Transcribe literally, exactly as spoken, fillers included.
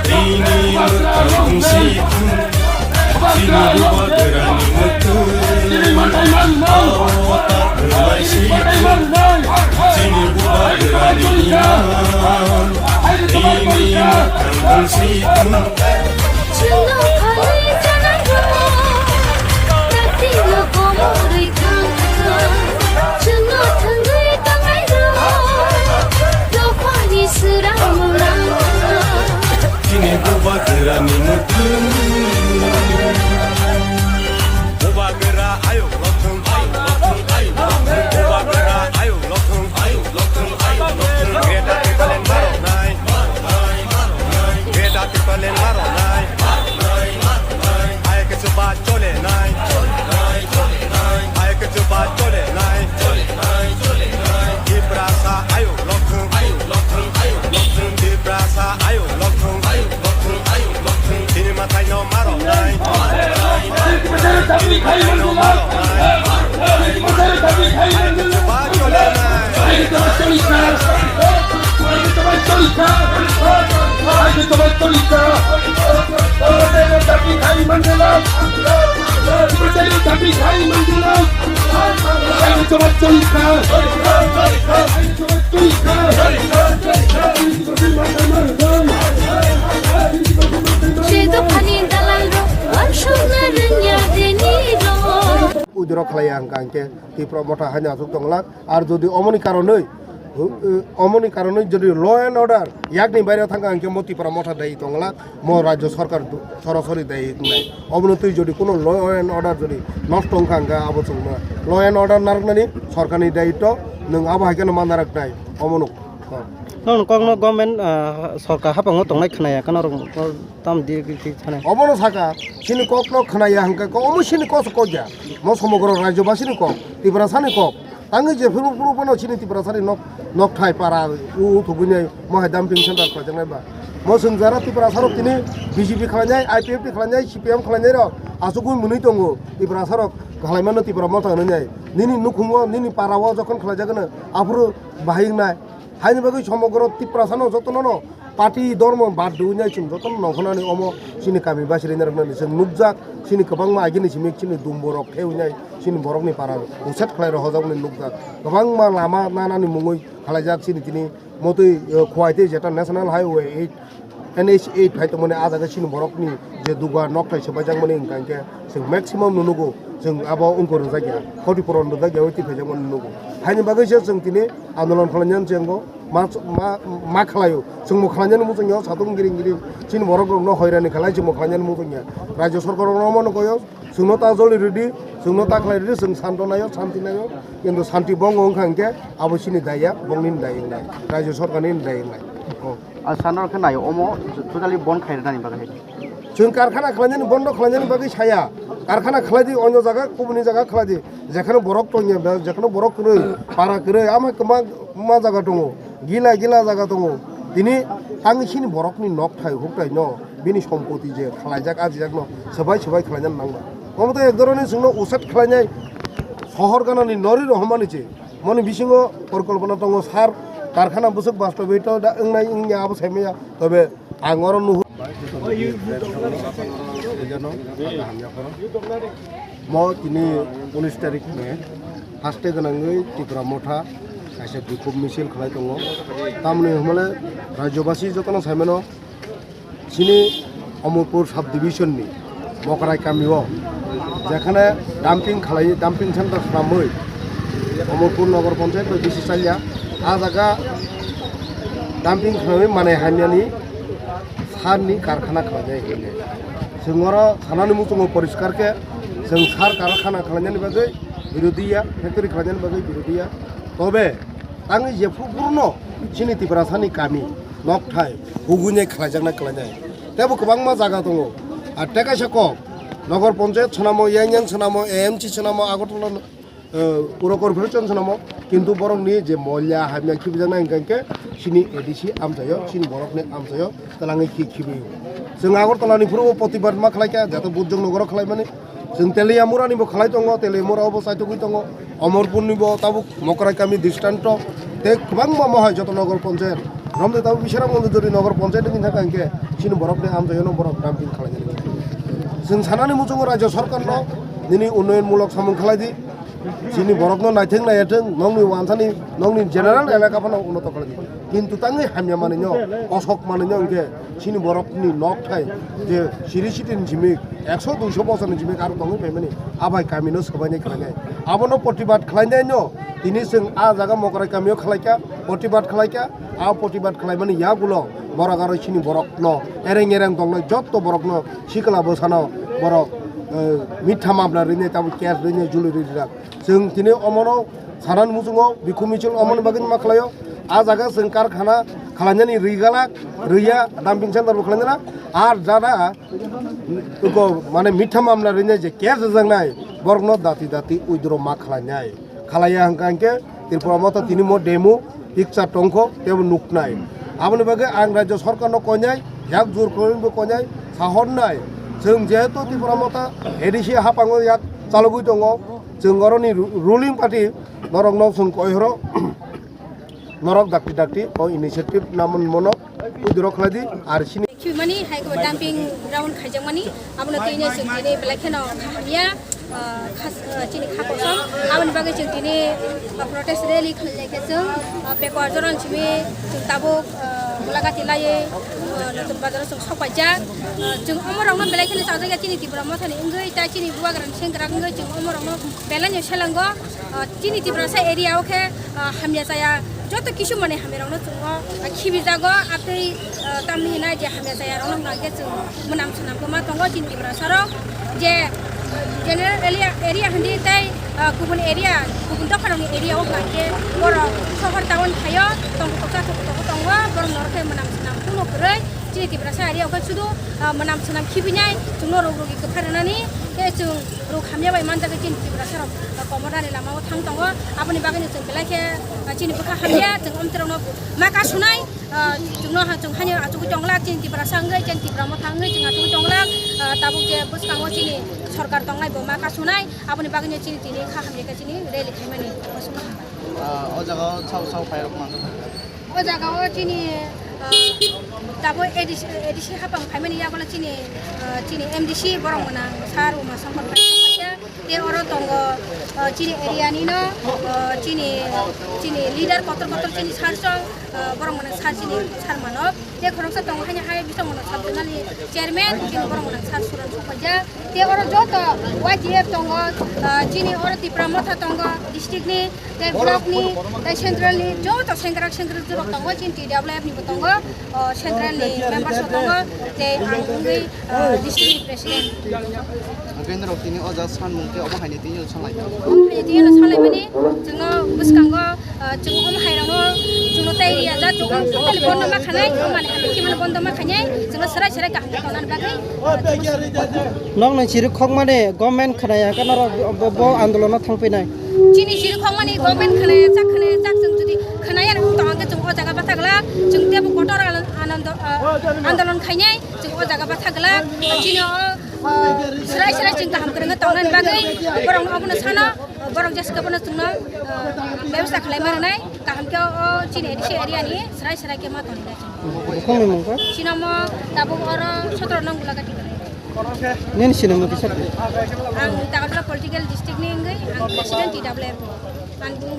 Bini mwkhang si chini bubagrani mwkhang. O ta lai si chini bubagrani imang. Bini mwkhang si Chwngno khalwi chanairok, naisingno komorwi thangkha. Chwngno thangwi tongnairok, dophani swrangno nangkha. Chini bubagrani mwkhang. Bubagra ayuk lothung, ayuk lothung, ayuk lothung. Bubagra ayuk lothung, ayuk lothung, ayuk lothung. Geta tipalen maroknai. Geta tipalen maroknai. Ai kichu ba chole nai. Ai kichu ba chole nai. Tiprasa ayuk lothung. Tiprasa ayuk lothung. Chini mwtaino maroknai. Chini mwtaino maroknai. Ai kichu ba chole nai. Uidoro khlai ang kang khe Tipra Motha haino aswk tongla. Ar jodi omoni karonwi, uh, uh, omoni karonwi jodi law and order yakni baire thangkha, hinkhe mo Tipra Motha dai tongla, mo rajyo sarkar du-, sorasori dai wngnai. Obono twi jodi kuno law and order jodi nosto wngkha, hinkhe abo chwngno law and order narwknani sarkarni daitto, nwng abo hai kheno ma narwknai, omono. Nokno kokno government, ah, sarkar haphango tongnai khwnaya, kheno rok tam di, di, di, thane. Obono saka, chini kokno khwnaya hinkhe ko, omo chini kok se kok ya. Mo somogro rajyobasini kok, Tiprasani kok. Tangwi jephuru phuru phano chini Tiprasani nok, nokthai para u, u thugwini mo hai dumping center khlaijaknai ba. Mo chwng jara Tiprasarok tini B J P khlainai, I P F T khlainai, C P M khlainai rok asugwi mwnwi tongo. Tiprasarok khlaimano Tipra Motha hwnwi nai. Nini nukhungo, nini parao jokhon khlaijak hwno aphuru bahai wngnai. Haini bagwi somogro Tiprasano jotono no party, dormo bad rwinai chwng jotono nongkhornani omo chini kami basirinai roknani chwng nukjak, chini kwbangma agini simi chini dumbo rok khe wnai chini borokni para uset khlai rok hojaknai nukjak, kwbangma lama nanani mungwi khlaijak chini tini motwi, eh, Khowai tei jeta National Highway eight, N H eight phai tongmani ah jaga chini borokni je dugar nokthai swbaijak mani wngkha hinkhe chwng maximum no nugo, chwng abo wngkor rwjak ya, khoti puron rwjak ya, oi twi phaijak mani nugo. Haini bagwi se chwng tini andolon khlainani chengo, ma, ma, ma khlaio, chwngbo khlainani muchungya, satung giring giring, chini borok rokno hoirani khlai chwngbo khlainani muchungya. Rajyo sarkar rokno omo nugo, chwngno ta joli rwdi, chwngno ta khlai rwdi, chwng santo naio, santi naio, kintu santi bongo wngkha hinkhe abo chini daya, bongni daya wngnai, rajyo sarkarni daya wngnai. Oh. A sana khe naio, omo totally bon khairwnani bagwi hai. Chwng karkhana khlainani bondo khlainani bagwi saya. Karkhana khlaidi, onyo jaga, kubuni jaga khlaidi. Jekhano borok tongya, jekhano borok kwrwi, para kwrwi, ama kwma, kwma jaga tongo. Gila, gila jaga tongo. Tini tangwi chini borokni nokthai, hukthai no, bini sompoti je khlaijak, ajijak no, swbai, swbai khlainani nangma. Omo to ek dhoroner chwngno uset khlainai, sohor ganani nori rohormani se. Moni bisingo porikolpona tongo, sir, karkhana bwswk bastobito da wngnai wngya abo saimanya, tobe ang oro nuhur. Mo tini unis tarik May, haste gwnangwi Tipra Motha kaisa bikhuk misil khlai tongo. Tamoni hwnmale rajyobasi jotono saimano, chini Omorpur sub division ni Mokrai kami o jekhane dumping khlai, dumping center swnamwi Omorpur Nogor Panchayat bai bisi chalya, a jaga dumping khlaiwi manai hamyani sar ni karkhana khlaijak hinwi. Chwng oro sanani muchungo poriskar khe chwng sar karkhana khlainani bagwi birodhiya, factory khlainani bagwi birodhiya. Tobe tangwi jephru phuru no chini Tiprasani kami nokthai hugwinai khlaijaknai khlainai. Tebo kwbangma jaga tongo. Ar tei kaisa kok, Nogor Panchayat swnamo, Yang Yang swnamo, A M C swnamo, Agartala, eh, Puro Corporation swnamo, kintu borokni je molya hamya khibijaknai hwnkha hinkhe chini A D C amchaio, chini borokni amchaio twlangwi khi-, khibiyo. Chwng Agartalani phuru protibad ma khlaikha, jata Bujong Nogoro khlaimani. Chwng Teliamurani bo khlai tongo, Teliamura obo chaitugwi tongo, Omorpurni bo tabuk Mokrai kami distranto, tei kwbangma mohai joto Nogor Panchayat Romde tabo Bisramganj Jodi Nagar Panchayat ni thangkha hinkhe chini borok ni amchaio no borok dumping khlai jani. Chwng sanani muchungo Rajya Sarkar no nini unnoyon mulok samung khlai di. Chini borok no naithok naiyathok, nokni wansani, nokni general elaka phano unoto khlai di. Kintu tangwi hamya manwi no, kosok manwi no hinkhe chini borok ni nok thai je siri siti ni simi ekso duiso bosor ni simi aro tongwi phaimani abai kami no swbainai khlainai. Abono protibad khlainai no tini chwng a jaga Mokrai kamio khlaikha, protibad khlaikha. A protibad khlaimani yagulo borok aro chini borokno ereng ereng tongnai jotto borokno sikla bwsano borok, eh, mitha mamla rinai tamo case rinai juli rijak. Chwng tini omono sanani muchungo bikhu michil omoni bagwi ma khlaio. A jaga chwng karkhana khlainani rigalak, riya dumping center bo khlainana. Ar jada iko mane mitha mamla rinai je case rijaknai borokno dati dati withdraw ma khlainai. Khalaiya hwnkha hinkhe Tripura Motha tini mo demo picture tongkho tebo nuknai. Aboni bagwi ang Rajya Sarkar no koinai, yak jor kwrwngbo koinai, sahornai. Chwng jehetu Tripura Motha A D C hapango yak chalogwi tongo, chwng oroni ru-, ruling party norokno chwng koihoro, norok dakti dakti o initiative namon mono withdraw khlai di, ar sini Khibimani hai khe dumping ground khaijakmani, abono twi nai chwng tini belai kheno kha hamya, ah, khas-, ah, chini kha kosom, aboni bagwi chwng tini, ah, protest rally khlai lai khe chwng, ah, pekwa joran simi chwng tabuk, ah, mulagati laiwi, ah, Notun Bazar o chwng sok paijak. Ah, chwng omorokno belai kheno chajakya chini Tipra Mothani wngwi, tai chini bubagrani sengkrak wngwi chwng omorokno belai no selango. Ah, chini Tiprasa area o khe, ah, hamya chaya joto kisu mani hamya rokno chwng o, ah, khibijago, ah, tei, ah, tamni hwnai je hamya chaya rokno hwnka khe chwng mwnam swnam kwma tongo chini Tiprasa rok je, ah, general area, area hindi tei, ah, kubun area, kubun dopha rokni area o hwnka khe borok sohor town phaio, tongthok chathok tongo, borok norok khe mwnam swnam kuno kwrwi. Chini Tiprasa area o khe sudu, ah, mwnam swnam khibinai chwngno rwk rwgwi kwpha rwnani tei chwng rwk hamya bai manjagwi chini Tiprasa rok, ah, komorani lama o thang tongo. Aboni bagwi no chwng belai khe, ah, chini bwkha hamya chwng omtwi rokno ma kasunai, ah, chwngno ha-, chwng haino achugwi tong glak chini Tiprasa wngwi chini Tipra Motha wngwi chwng achugwi tong glak, ah, tabuk je bwskango chini sorkar tongnai bo ma kasunai aboni bagwi no chini tini kha hamya khe chini rally khaimani. Ah, o jaga o sao sao phai rok manjak. O jaga o chini, ah, tabuk A D C, A D C hapang phaimani yagulo chini, ah, chini M D C borok mwnang sir Uma Shankar Parekh tei oro tongo, ah, chini area ni no, ah, chini, chini leader kotor kotor chini sir song, ah, borok mwnang sir chini sir mano tei khoroksa tongo haino hai bising mwnang sub zonal ni chairman chini borok mwnang sir Suran Supaija. Tei oro joto Y T F tongo, ah, chini oro Tipra Motha tongo, district ni, tei block ni, tei central ni, joto sengkrak sengkrak jora tongo, chini T W F ni bo tongo, oh, central ni members bo tongo, tei ang wngwi, ah, district ni president. Haikhe norok tini o jaga sanmung khe omo haino tini o sanlai. Omo haino tini o sanlaimani, chwngno bwskango, ah, chwng omo hairokno chwngno tei riya ja, chwng totally bondo ma khanai, omo mani hamya khe mano bondo ma khainai, chwngno serai serai kaham khe tongnani bagwi, ah, chwngno Nokni chirikhokmani government khwnaya khe norok bo, bo andolono thangphinai. Chini chirikhokmani government khwnaya chak, khwnaya chak, chwng jodi khwnaya wng tong khe chwng o jaga bwtha glak, chwng teibo kotor ano-, anondo, ah, andolon khainai, chwng o jaga bwtha glak, chini o, ah, serai serai chwng kaham kwrwngwi tongnani bagwi borokno obono sano, borok jeske bono chwngno, ah, bebostha khlai ma rwnai, kaham khe o chini A D C area ni serai serai khe ma tongnai. Bukhukni mung khe? Chini omo tabuk oro sotoro nong Gulagati. Nini sinimung kisa? Ang Takarjala political district ni wngwi ang president T W F. Ang bung.